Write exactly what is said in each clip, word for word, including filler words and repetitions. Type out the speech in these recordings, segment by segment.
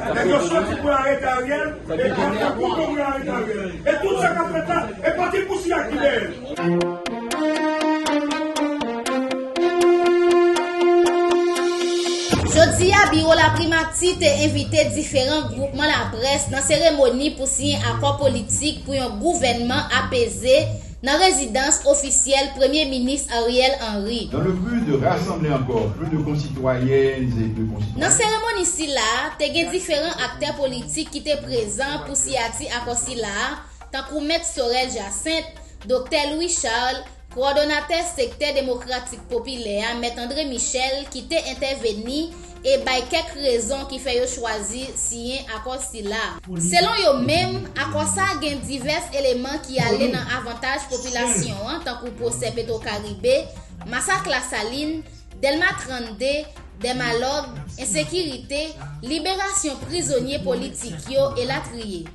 Nèg yo soti pou yo arete Ariel, epi y ap fè konplo pou yo arete Ariel. E tout sa k ap fèt la, e pati pou sila ki dèyè l. Jodi a, biwo laprimati te envite diferan gwoupman laprès nan seremoni pou siyen akò politik pou yon gouvènman apeze nan rezidans ofisyèl Premye Minis Ariel Henry. Dans le but de rassembler encore plus de concitoyennes et de concitoyens. Nan seremoni sila a, te gen diferan aktè politik ki te prezan pou siyati akò sila a, tankou Mèt Sorel Jacinthe, Doktè Louis Charles, kowòdonatè Sektè Demokratik Popilè a, Mèt André Michel, ki te entèveni e bay kèk rezon ki fè yo chwazi siyen akò sila. Selon yo menm, akò sa a gen divès eleman ki ale nan avantaj popilasyon an, tankou pwosè Petwokaribe, masak Lasalin, Dèlma trannde, Dèmalòg, ensekirite, liberasyon prizonye politik yo, elatriye.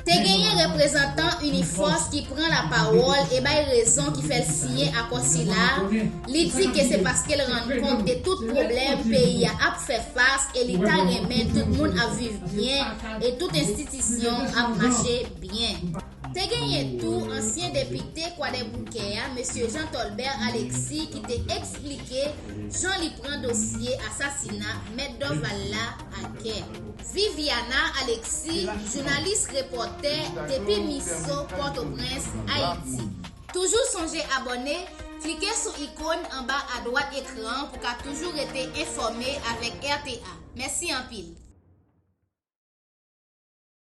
Te genyen reprezantan Unifòs ki pran lapawòl e bay rezon ki fè l siyen akò sila a. Li di ke se paske l rann kont de tout pwoblèm peyi a ap fè fas e li ta renmen tout moun ap viv byen e tout enstitisyon ap mache byen. Te genyen tou ansyen depite Kwadèboukè a, mesye Jean Tolbert Alexis, ki te eksplike jan li pran dosye asasina Mèt Dorval la a kè. Viviana Alexis, jounalis repòtè depi Miso, Pòtoprens, Ayiti. Toujou sonje abòne, klike sou ikòn anba adwat ekran an pou ka toujou rete enfòme avèk R T A. Mèsi anpil.